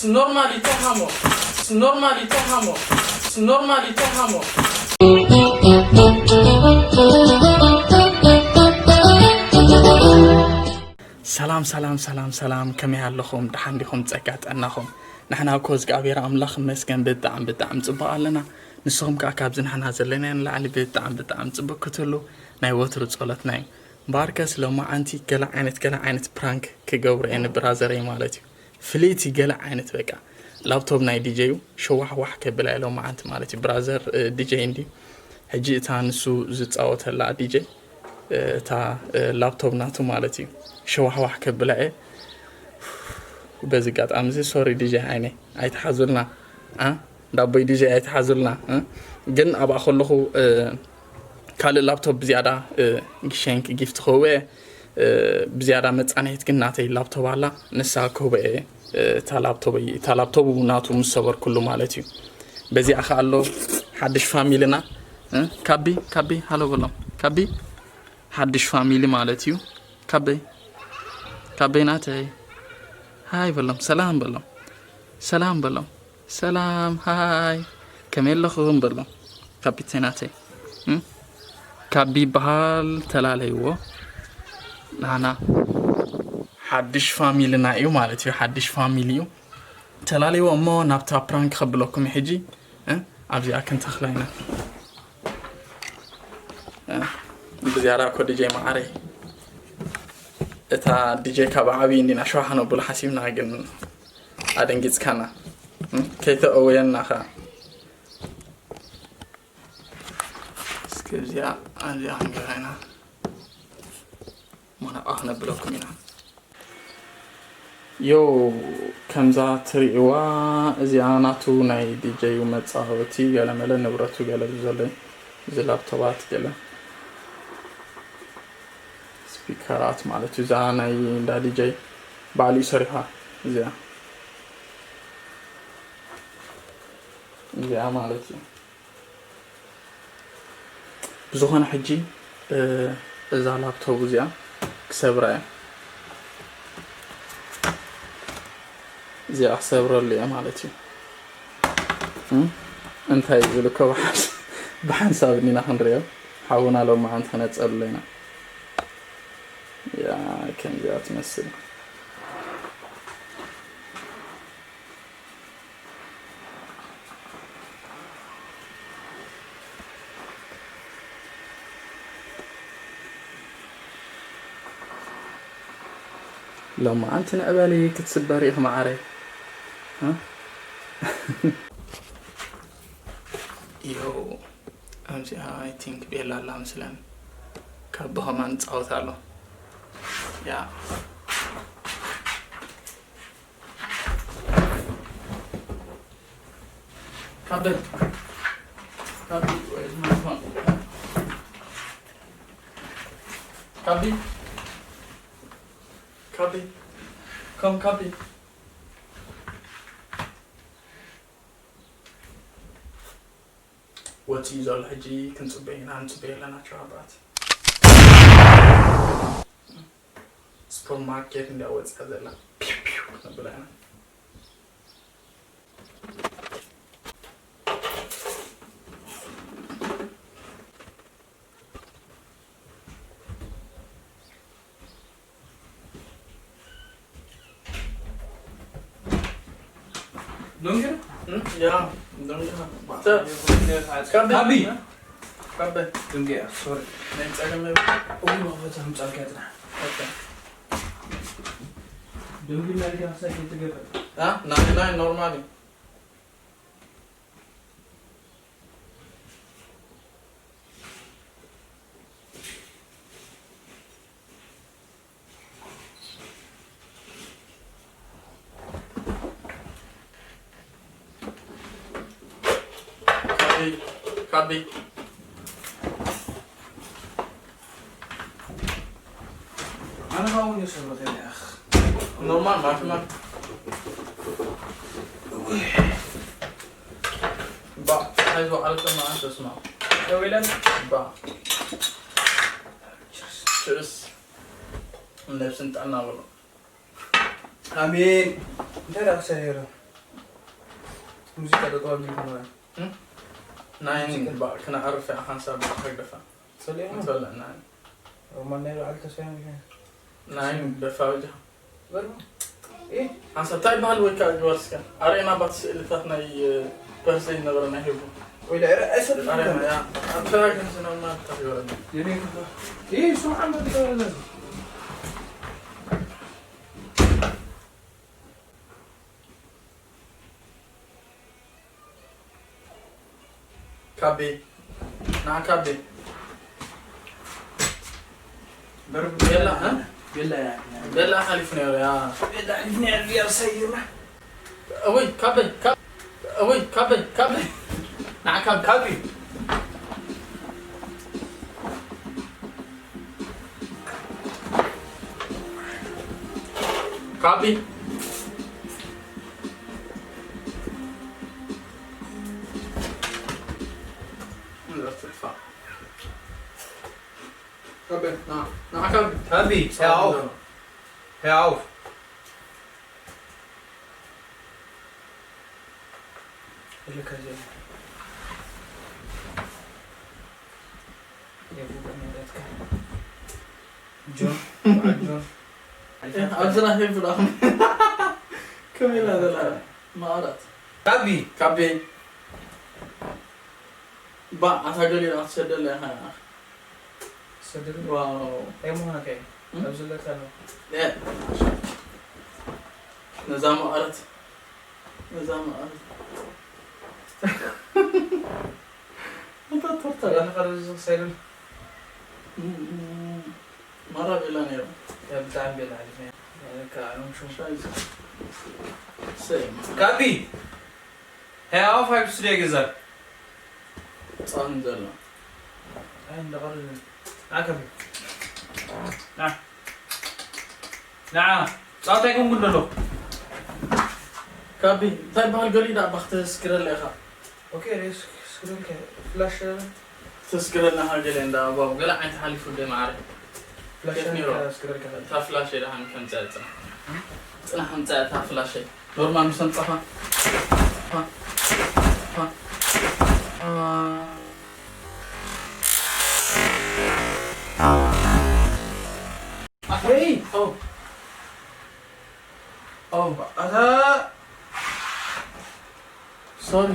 Normalità amo. Normalità amo. Normalità amo. ሰላም ሰላም ሰላም ሰላም፣ ከመይ ኣለኹም? ደሓን ዲኹም? ጸጋ ጥዕናኹም? ንሕና እኮ እግዚኣብሔር ኣምላኽ ይመስገን ብጣዕሚ ብጣዕሚ ጽቡቕ ኣለና። ንስኹም ከኣ ካብዚ ንሕና ዘለናዮ ንላዕሊ ብጣዕሚ ብጣዕሚ ጽቡቕ ክትህሉ ናይ ወትሩ ጸሎትና እዩ። እምበኣርከስ ሎማዓንቲ ገለ ዓይነት ገለ ዓይነት ፕራንክ ክገብሮ እየ ንብራዘረይ ማለት እዩ። ፍልይቲ ገለ ዓይነት በቃ ላፕቶፕ ናይ ዲጀ እዩ። ሸዋሕዋሕ ከብላ እየ ሎማዓንቲ ማለት እዩ። ብራዘር ዲጀ እንዲ ሕጂ እታ ንሱ ዝጻወተላ ዲጀ እታ ላፕቶፕ ናቱ ማለት እዩ። ሸዋሕዋሕ ከብላ እየ። በዚ ኣጋጣሚ እዚ ሶሪ ዲጀ ዓይነይ ኣይትሓዙልና እ ዳቦይ ዲጀ ኣይትሓዙልና እ ግን ኣብኣ ከለኹ እ ካልእ ላፕቶፕ ብዝያዳ እ ጊሸንክ ጊፍት ክህቦ እየ። እ ብዝያዳ መጻንሒት ግን ናተይ ላፕቶፕ ኣላ፣ ንሳ ክህቦ እየ። እ እታ ላፕቶፕ እታ ላፕቶፕ ናቱ ምስ ሰበርኩሉ ማለት እዩ። በዚኣ ከኣ ኣሎ ሓድሽ ፋሚልና እ ካቢ ካቢ ሃሎ በሎም ካቢ ሓድሽ ፋሚሊ ማለት እዩ። ካበይ ካበይ ናተይ ሃይ በሎም፣ ሰላም በሎም፣ ሰላም በሎም፣ ሰላም ሃይ ከመይ ኣለኹም በሎም። ካቢተይ ናተይ እም? ካቢ ይበሃል። ተላለይዎ ናና ሓድሽ ፋሚልና እዩ ማለት እዩ። ሓድሽ ፋሚሊ እዩ። ተላለይዎ እሞ ናብታ ፕራንክ ከብለኩም ሕጂ እ ኣብዚኣ ክንተኽላ ኢና። እ፣ ብዝያዳ እኮ ዲጀ መዓረይ እታ ዲጀ ካብ ዓብዪ እንዲና ሸውሓ ነብሎ ሓሲብና ግን ኣደንጊፅካና እ፣ ከይተእውየና ኸ እስኪ እዚኣ ኣብዚኣ ክንገብራ ኢና። ሞናቋ ክነብለኩም ኢና። ዮ ከምዛ ትርእይዋ እዚኣ ናቱ ናይ ዲጀዩ መጻወቲ ገለመለ ንብረቱ ገለ ዘሎ እዩ። እዚ ላፕቶባት ገለ ስፒከራት ማለት እዩ። እዛ ናይ እንዳ ዲጀይ ባዕሉ እዩ ሰሪሓ እዚኣ እዚኣ ማለት እዩ። ብዝኾነ ሕጂ እዛ ላፕቶፕ እዚኣ ክሰብራ እያ። እዚኣ ክሰብረሉ እየ ማለት እዩ። እም? እንታይ ይብል እኮ ብሓንስ- ብሓንሳብ እኒና ክንሪኦ ሓውና ሎማዓንቲ ክነፀሉ ኢና። ያ ከምዚኣ ትመስል። ሎማዓንቲ ንዕበሊ ክትስበር ኢኺ መዓረይ። እ? ዮ፣ ኣብዚኣ፣ I think፣ ቤላ ኣላ መስለኒ። ካብ ብኸማን ጻወት ኣሎ። ያ። ካበ። ካበ፣ where is my phone? ካቢ። ካቢ። Come፣ ካቢ። ወፂኡ ዘሎ ሕጂ ክንፅበ ኢና፣ ንፅበ ኣለና። ቸዋባት ሱፐርማርኬት እንዲያ ወፂኣ ዘላ ፒው ፒው ነብላ ኢና። ዶንጌ? እም? ያ፣ ዶንጌ። ካቢ። ካቢ። ዶንጌ፣ ሶሪ። ናይ ጸገም ነበር። እው፣ መኽፈቻ ምጻልካ ጥራሕ። ኦኬ። ዶንጌ፣ ናይ ዲኻ ሳይክል ትገበር? አ? ናይ፣ ናይ ኖርማሊ። ካቢ፣ ካቢ። ኣነ ካብኡ እየ ሰብረተኛ፣ ኣኽ። ኖርማል ማለት ነው። ባ፣ ሓይዞ፣ ዓለተ መዓልቲ ስማ። ደው ኢለን? ባ። ችርስ። ነብስን ጥዕና በሉ። ኣሜን። እንታይ ደኣ ክሰርሕ? ሙዚቃ ዶ ጠዋል ቢልኩም? እም? ናይን ሙዚቃ። ባ-፣ ክነዕርፍ ኢኻ ሓንሳብ ብሓግደፋ። ጸሊእና? ንበልዕ ናይን። ሮማን ናይ በዓል ተስፋ ይመስለኒ። ናይን ደፋ በጃ። በርማ። ኤ? ሓንሳብ እንታይ ይበሃል ወይ ከዓ ግበር እስከ። ኣርእየና ባት ስእልታት ናይ፣ እ፣ በርዘይ ነበረ ናይ ህቡ። ወይ ዳ፣ ኣረ፣ ኣይሰድድ ኣርእየና፣ ይበሃል። ያ። ኣብ ተራ ግን ዝነብና ተግበረና። የኔ ክፋ። ኤ፣ ስምዓ መጥቶ። ካቤ። ና ካቤ። በርብ ቤላ፣ እ? ቤላ ያ። ቤላ ሓሊፍ ነይሩ፣ ያ። ቤላ ሓሊፍ ነይሩ፣ ያ ሰይማ። እውይ፣ ካቤ፣ ካ-፣ እውይ፣ ካቤ፣ ካቤ። ና ካብ-፣ ካቤ። ካቢ። ካቢ፣ ና፣ ና፣ ካቢ። ካቢ፣ ያው። ያው። ጆን፣ በዓል ጆን። ኣብዚ ና ሄብ ዳ። ከመይ ኢላ ዘላ? ማዕራት። ካቢ። ካቢ። ባ፣ ኣታ ገሊላ ክትሰደላ ኢኻ። ሰደሉ? ዋው። እንታይ ምዃንካ እዩ? እም? ኣብዚ ዘለካ ኣሎ። እ። ነዛ ማዕራት። ነዛ ማዕራት። ኣታ ቶርታ። ያለ ኸረዝ ሰይዱን። እም፣ እም፣ እም። ማራ ቤላ ነይሩ። ያ ብጣዕሚ ቤላ ሓሊፍ ነይሩ። ያ ከኣ ኖም ሹም። ሻይ። ሰይ። ካቢ። ሄይ፣ ኣው ፋይቭ ስቱዲዮ ገዛ። ጻን ዘሎ። ኣይ፣ እንዳቐረዘ። ና ካቢ። ና። ና። ጻውታይ ኮንኩ እንደሎ። ካቢ፣ እንታይ በሃል ገሊዳ ባኽ ተስክረለ ኢኻ? ኦኬ፣ ሬስ ስክሪን ከ-፣ ፍላሽ ተስክረልና ሃገለ እንዳ ኣባው ገለ ዓይነት ሓሊፉ ደ ማዕረ። ፍላሽ ከፍ ነይሮ። ከ-፣ ስክሪን ከ-፣ እታ ፍላሽ ደሓን ከምጽኣ ጽናሕ። ጽናሕ ከምጽኣ እታ ፍላሽ። ኖርማል ምስ ኣምጻኻ። ፋ። ፋ። ፋ። ሄይ! ኦ። ኦ። ኣታ። ሶሪ።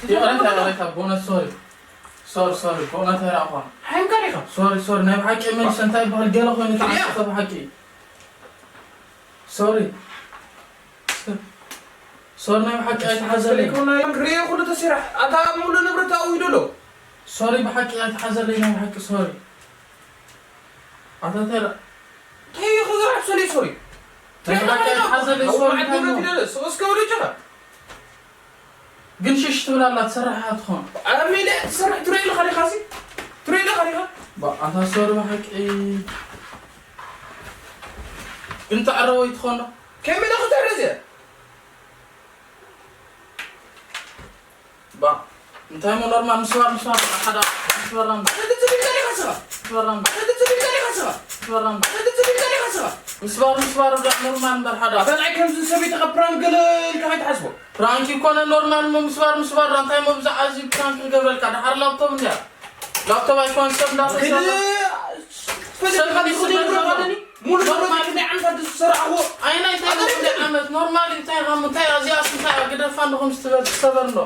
ይቕሬታ፣ ይቕሬታ፣ ብእውነት ሶሪ። ሶሪ፣ ሶሪ፣ ብእውነት ኣይረኣኹን። ሓይምካ ዲኻ? ሶሪ፣ ሶሪ፣ ናይ ብሓቂ መልሲ እንታይ ይበሃል? ገለ ኮይኑ ተዓሲብካ ብሓቂ። ሶሪ። ሶሪ፣ ናይ ብሓቂ ኣይትሓዘለይ። ክሪኦ ኩሉ ተሲራሕ። ኣታ ሙሉ ንብረት ኣውሂዱ ኣሎ። ሶሪ፣ ብሓቂ ኣይትሓዘለይ፣ ናይ ብሓቂ ሶሪ። ኣታ ተራ-፣ እንታይ እዩ ክዝራሕ ሰለይ ሶሪ? ናይ ብሓቂ ኣይትሓዘለይ፣ ሶሪ፣ እንታይ እዩ? ስቕ እስከ ወደ ጭኻ። ግን ሽሽ ትብል ኣላ፣ ትሰርሕ እያ ትኾን። ኣብ ሜዳ እያ ትሰርሕ፣ ትሪኦ ኣለኻ ዲኻ ሲ? ትሪኦ ኣለኻ ዲኻ? ባ-፣ ኣታ ሶሪ ብሓቂ። ግን ተዕረቦ ይትኾን ዶ? ከመይ ኢለ ክተዕረ እዚኣ? ባ፣ እንታይ እሞ ኖርማል ምስባር፣ ምስባር፣ ሓደ ምስባር ናም-፣ ኣታ ትጽቢካ ዲኻ ስኻ? ምስባር ናም-፣ ኣታ ትጽቢካ ዲኻ ስኻ? ምስባር ናም-፣ ኣታ ትጽቢካ ዲኻ ስኻ? ምስባር፣ ምስባር፣ ዳ ኖርማል እምበር ሓደ። ኣታ ንዓይ ከምዚ ሰበይትኻ ፕራንክ ገለ ኢልካ ከይትሓስቦ። ፕራንክ ይኮነ ኖርማል እሞ ምስባር ምስባር ዳ እንታይ እሞ ብዛዕባ እዚ ፕራንክ ክገብረልካ ደሓር ላፕቶፕ እንድያ። ላፕቶፕ ኣይኮን ሰብ እንዳተሰራ። ኪድ-፣ ሰብ እንዳተሰራ። ሙሉ ኖርማል። ናይ ዓመታት ዝሰራሕዎ። ኣይ ናይ እንታይ ኣታ ሙሉ ዓመት ኖርማል እንታይ ኢኻ እንታይ እዚኣ እንታይ ግደፋ እንደኹም ስትበል ትሰበር እንዶ።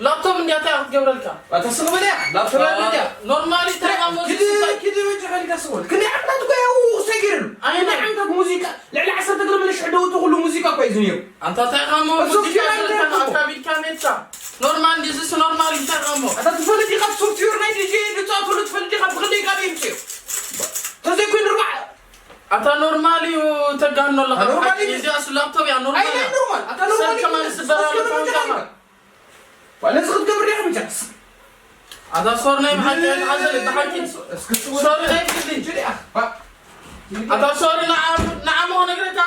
ላፕቶፕ እንድያ እንታይ ክትገብረልካ? ኣታ ስቕ በል እያ፣ ላፕቶፕ እያ እንድያ። ኖርማሊ እንታይ ኢኻ ሞ ኪድ-፣ ዝስታይ? ኪድ ወጅ ሓሊካ ስቕ በል። ክንደይ ዓመታት እኮ እዩ ሰጊርሉ። ኣይ ክንደይ ናይ ዓመታት ሙዚቃ ልዕሊ ዓሰርተ ገለ መለሽ ሕደውቱ ኩሉ ሙዚቃ እኮ እዩ ዝነይሩ። ኣንታ እንታይ ኢኻ እሞ እሱ ሙዚቃ ኪራይ ዘለካ እንታይ ኣካቢድካ ሜትካ? ኖርማል ዲዝስ ኖርማል እንታይ ኢኻ እሞ? ኣታ ትፈልጥ ኢኻ ሶፍትዌር ናይ ዲጄ ዝጻወተሉ ትፈልጥ ኢኻ ብኽንደይ ካብ ይምጽእ? ተዘይኮይኑ ርባዕ ኣታ ኖርማል እዩ ተጋኖ ኣለኻ። ኖርማል እዩ። እዚኣ እሱ ላፕቶፕ እያ ኖርማል ኣይ እያ። ኖርማል። ኣታ ኖርማል ሰብ እዩ። ከማን ስበራ ሶፍትዌር ኣለካ መጀመርያ። ዋላ እዚ ክትገብር ዲኻ ምጃስ? ኣታ ሶሪ ናይ ብሓቂ ኣይትሓዘለይ፣ ብሓቂ። እስኪ ጽውዕ። ሶሪ ናይ ብግዲ። ጅዲ ኣኽ፣ ባ-፣ ኣታ ሶሪ ንዓ-፣ ንዓሞ ነግረካ።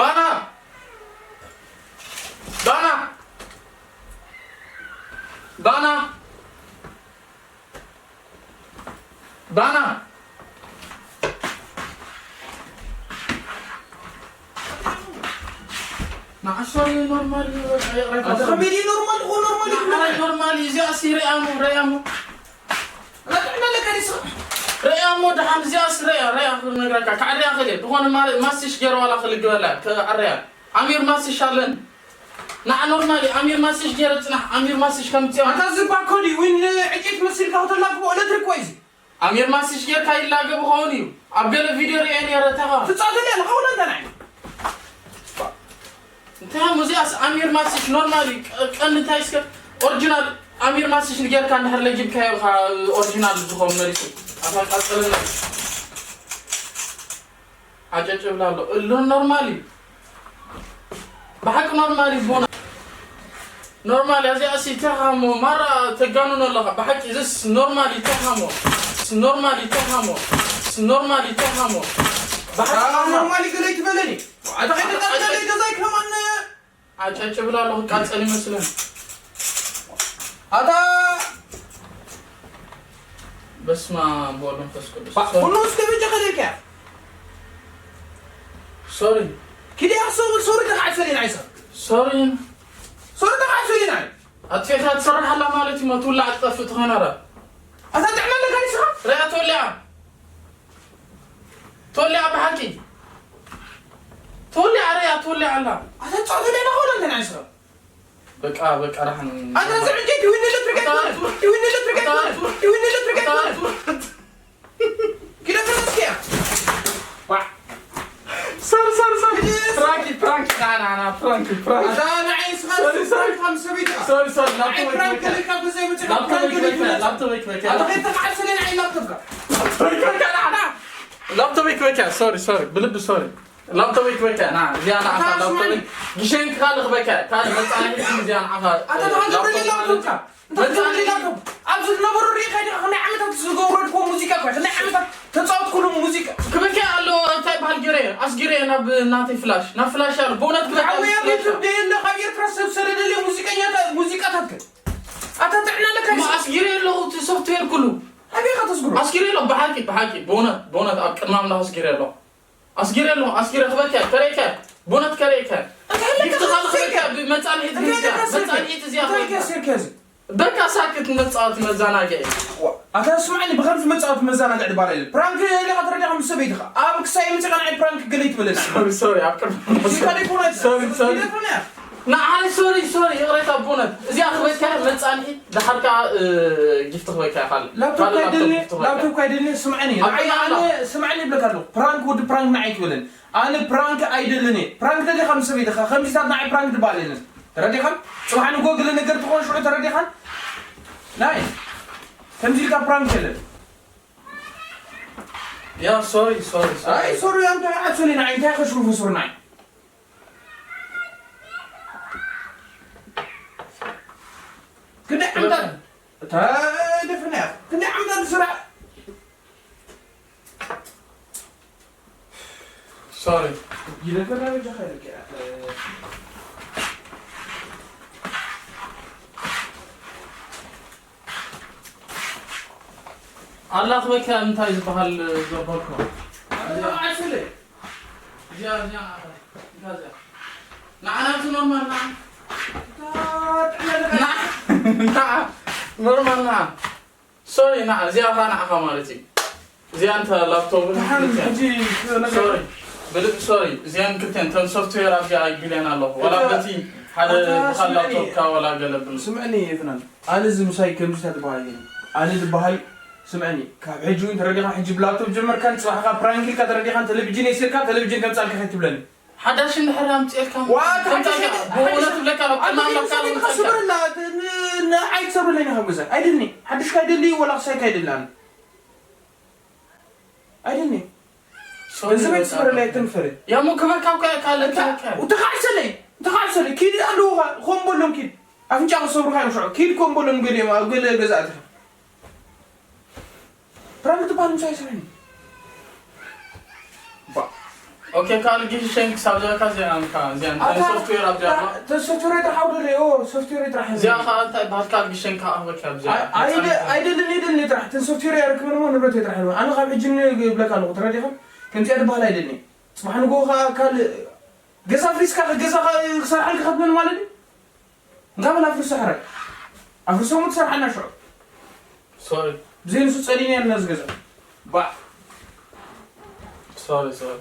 ባና! ባና! ባና! ባና! ንዓሶ እዩ ኖርማል እዩ፣ በቃ ይቕሬታ። ኣታ ከመይ ድዩ ኖርማል? እኮ ኖርማል እዩ። ንዓይ ኖርማል እዩ። እዚኣስ ርእያ እሞ፣ ርእያ እሞ። ኣታ ጥዕና ኣለካ ድዩ? ርእያ እሞ ደሓን እዚኣስ ርእያ፣ ርእያ ክነግረካ። ካዕርያ ክእል እየ። ዝኾነ ማለት ማስቲሽ ገይረ ዋላ ክልግበላ፣ ክዓርያ። ኣሚር ማስቲሽ ኣለን። ንዓ ኖርማል እዩ። ኣሚር ማስቲሽ ገይረ ጽናሕ። ኣሚር ማስቲሽ ከምጽእ። ኣታ ዝባ ኮዲ ዊን ዕጭት መሲልካ ከተላግቦ ኤሌክትሪክ ወይ እዚ? ኣሚር ማስቲሽ ጌርካ ይላገብ ይኸውን እዩ። ኣብ ገለ ቪድዮ ርእየ ነይረ፣ ተኻ። ትጻወተኒ ኣለኻ ወላ እንታይ ናይ? እንታይ ሙዚያስ ኣሚር ማስቲሽ ኖርማል እዩ። ቀ-፣ ቀንዲ እንታይ እስከ ኦሪጂናል ኣሚር ማስቲሽ ጌርካ እንድሕር ለጊብካዮ ኢኻ ኦሪጂናል ዝኸውን መሪሱ። ኣታ ቀጽልና። ዓጨጭ ብላ ኣሎ። እሉ ኖርማል እዩ። ብሓቂ ኖርማል እዩ። ቦና ኖርማል እያ። እዚኣ ሲ ተሃሞ ማራ ተጋንኖ ኣለኻ። ብሓቂ እዚስ ኖርማል እዩ። ተሃሞ ኖርማል እዩ። ተሃሞ ኖርማል እዩ። ተሃሞ ብሓቂ ኣታ ኖርማል ኖርማል እዩ። ገለ ይትበለኒ። ኣታ ከይተጣጣለ ገዛይ ከማን ዓጨጭ ብላ ኣለኹ። ቃጸል ይመስለን። ኣታ በስመ ኣብ ወወልድ ወመንፈስ ቅዱስ። ባ-፣ ሶሪ። ኩሉ እስከ በጃ ከደልካ። ሶሪ። ኪዲ ኣኽሰብል ሶሪ ተኻዕሰል ኢና ይሰብ። ሶሪ። ሶሪ ተኻዕሰል ኢና። ኣጥፊእካ ትሰርሕ ኣላ ማለት እዩ። ትውላዕ ትጠፍእ ትኾይና ራ። ኣታ ጥዕና ኣለካ ንስኻ? ሪኣ ትወሊዓ። ተወሊዓ ብሓቂ። ተወሊዓ ርያ፣ ተወሊዓ ኣላ። ኣታ ጻወተ ሌላ ሆነ እንተ ናይ ስራ። በቃ፣ በቃ፣ ራሕን። ኣታ ዘዕጀት ይውንለት ርገት፣ ኣታ ይውንለት ርገት፣ ኣታ ይውንለት ርገት። ኣታ ኪዳ ተመስኪያ። ዋ። ሶሪ፣ ሶሪ፣ ሶሪ። ፕራንክ፣ ፕራንክ፣ ና፣ ና፣ ና፣ ፕራንክ፣ ፕራንክ። ኣታ ንዓይ ስኻ ሶሪ፣ ሶሪ። ከም ሰበይትኻ። ሶሪ፣ ሶሪ፣ ንዓይ ላፕቶፕ ፕራንክ ወይከ-፣ ከልካ ብዘይ ምጽእ ላፕቶፕ ፕራንክ ወይከ-፣ ከልካ። ላፕቶፕ ወይከ-፣ ኣታ ከይተኻዕሰለ ንዓይ ላፕቶፕካ። ላፕቶፕ ወይከ-፣ ና፣ ና። ላፕቶፕ ወይከ-፣ ሶሪ፣ ሶሪ፣ ብልቢ ሶሪ። ላፕቶፕ ወይከ-፣ ና፣ እዚኣ ንዓኻ ኣታ ላፕቶፕ ስማኒ። ግሸን ክኻ ልኽበካ፣ ካልእ መጻንሒት እዚኣ ንዓኻ ኣታ ተኻዕሰለ ላፕቶፕ ማለት ላፕቶፕካ። እዩ። እንታይ ትብል ኢላኩም? ኣብዚ ዝነበሩ ሪኢኻ ዲኻ? ክንደይ ዓመታት ዝገብሮ ድኮ ሙዚቃ እኮ፣ ክንደይ ዓመታት ተጻወትኩሉ ሙዚቃ። ክበኪ ኣሎ፣ እንታይ በሃል ገይረ? ኣስጊረ ናብ ናተይ ፍላሽ፣ ናብ ፍላሽ ኣሎ። ብእውነት ክበኪ ኣሎ፣ ዓወያ ፍላሽ ቤት ኣሎ። ደየለ፣ ካብ ኤርትራ ሰብ ሰደደለይ ሙዚቀኛታት፣ ሙዚቃታት ከ? ኣታ ጥዕና ኣለካ እማ ይስ-፣ ኣስጊረ ኣለኹ፣ እቲ ሶፍትዌር ኩሉ። ኣበይ ኢኻ ተስግሮ? ኣስጊረ ኣሎ፣ ብሓቂ፣ ብሓቂ፣ ብእውነት፣ ብእውነት ኣብ ቅድሚ ኣምላኽ ኣስጊረ ኣለኹ። ኣስጊረ ኣለኹ፣ ኣስጊረ ክበኪ፣ ከርእየካ፣ ብእውነት ከርእየካ። እንታይ ኣለካ ጊፍትኻ ኣስጊረ? ክበኪ፣ ብመጻንሒት እንታይ ጊፍትካ፣ ኣለካ ኣስጊረ? መጻንሒት እዚኣ እንታይ ኣለካ ክበኪ። ኣስጊረ ከዚ? በቃ ሳክት መጻወቲ መዘናግዒ። ዋ፣ ኣታ ስምዓኒ፣ ብኸምዚ መጻወቲ መዘናግዒ ድባል የለን። ፕራንክ ኢኻ ተረዲኻ ምስ ሰበይትኻ። ኣብ ክሳይ ምጽኻ ንዓይ ፕራንክ ገለ ይትበለኒ። ሶሪ፣ ሶሪ፣ ኣብ ቅድሚ ሙዚቃ ደይኮነ። ሶሪ፣ ሶሪ። ኪደት ሆነ። ንዓይ ሶሪ፣ ሶሪ፣ ይቕሬታ ብእውነት። እዚኣ ክበካ መጻንሒ፣ ደሓር ከኣ፣ እ፣ ጊፍት ክበካ ካልእ። ላፕቶፕ ካልእ ላፕቶፕ ካይደልኒ፣ ጊፍት ክበካ። ላፕቶፕ ካይደልኒ፣ ስምዓኒ። ኣብ ንዓይ ቅድሚ ኣነ፣ ኣላ። ስምዓኒ ይብለካ ኣለኹ። ፕራንክ ወዲ ፕራንክ ንዓይ ትበለኒ። ኣነ ፕራንክ ኣይደልን እየ። ፕራንክ ደሊኻ ምስ ሰበይትኻ፣ ከምዚታት ንዓይ ፕራንክ ድባል የለን። ተረዲኻን? ጽባሕ ንግሆ ገለ ነገር ትኾን ሽዑ ተረዲኻን? ናይ፣ ከምዚ ኢልካ ፕራንክ የለን። ያ፣ ሶሪ፣ ሶሪ፣ ሶሪ። ኣይ፣ ሶሪ፣ ኣንተ ዓሰሊ ንዓይ፣ እንታይ ከሽርፉ ሱር ንዓይ? ክንደይ ዓመታት፣ እታ ደፍና እያ። ክንደይ ዓመታት ስራሕ ሶሪ። ይለፈና በጃኻ ይልክ፣ እ፣ ኣላ ክበካ እንታይ ዝበሃል ዘበልኩ? ኣላ ዓስለ። እዚኣ፣ እዚኣ፣ እዚኣ፣ እዚኣ። ንዓና እቲ ኖርማል ንዓ። እታ ጥዕና ለካ። ንዓ፣ ንዓ፣ ኖርማል ንዓ። ሶሪ፣ ና፣ እዚኣ ኸኣ ንዓኻ ማለት እዩ። እዚኣ እንተ ላፕቶፕ ደሓን፣ ክልቲኣን። ሕጂ ክነገር። ሶሪ፣ ብልቢ ሶሪ። እዚኣን ክልቲኣን፣ እተን ሶፍትዌር ኣብዚኣ ኣይግልያን ኣለኹ። ዋላ እታ፣ በቲ ሓደ እታ ብኻል ስምዕኒ። ላፕቶፕካ ዋላ ገለ ብል። ስምዕኒ፣ ፍናን። ኣነ እዚ ምሳይ ከምዚ እታ ትበሃል እየ። ኣነ ዝበሃል፣ ስምዕኒ፣ ካብ ሕጂ እውን ተረዲኻ፣ ሕጂ ብላፕቶፕ ጀመርካን፣ ጽባሕ ኸኣ ፕራንክ ኢልካ ተረዲኻን፣ ቴሌቪዥን የሲርካ፣ ቴሌቪዥን ከምጻልካ ከይትብለኒ። ሓዳሽ እንድሕር ኣምጽኤልካ ዋ፣ ኣታ ከምጻልካ፣ ሓዳሽ፣ ብእውነት ሓዳሽ፣ እብለካ ኣሎ፣ ኣታ ቅድሚ ኣምላኽ ከይትሰብር ካልእ እኮ ምጻልካ። ስብርላ፣ ን-፣ ን-፣ ኣይትሰብርለይ ኢኻ ገዛ። ኣይደልኒ። ሓድሽ ካይደሊ ወላ ክሳይ ካይደሊ ኣነ። ኣይደልኒ። ሶሪ፣ ገንዘብ በጣም ኣይትስበረለይ፣ ኣይትንፈሪ። ያ፣ ሞ ክበካ እኮ እያ፣ ካልእ እንታ-፣ ክበካ እያ። ተኻዕሰለይ፣ ተኻዕሰለይ። ኪድ ኣለዉኻ፣ ኾን በሎም ኪድ። ኣፍንጫ ክሰብሩኻ እዮም ሽዑ። ኪድ ኮን በሎም ገሊኦም ኣብ ገለ ገዛ ኣቲኻ። ፕራንክ ትበሃል ምሳይ ኣይስምዕን። ባ-፣ ኦኬ፣ ካልጊ ሸንክ ሳብ ዘለካ እዚኣ ኣምካ፣ እዚኣ እንታይ ኣታ- ሶፍትዌር ኣብ ዚኣ ኣላ? ተ- ሶፍትዌር ጥራሕ ኣውደለ ኦ ሶፍትዌር ጥራሕ እዚኣ ኸዓ እንታይ በሃል? ካልጊ ሸንክ ኣህበካ ኣብዚኣ። ኣይደ- ኣይደልን የደልን ጥራሕ ተን ሶፍትዌር ያረክበን ሞ ንብረት ጥራሕ ኣነ ካብ ሕጂ ብለካ ኣለኹ ተረዲኻ ከምዚኣ ዝበሃል ኣይደልን ጽባሕ ንጎ ከዓ ካልእ ገዛ ፍሪስካ ገዛ ክሰርሓልካ ክትበል ማለት እዩ እንካ በል ኣፍርሶ ሕራይ ኣፍርሶ ሞ ትሰርሓና ሽዑ ሶሪ ብዘይ ንሱ ጸሊና ያልና ዝገዛ ባዕ ሶሪ ሶሪ።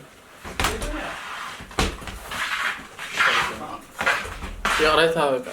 ይቕሬታ በቃ።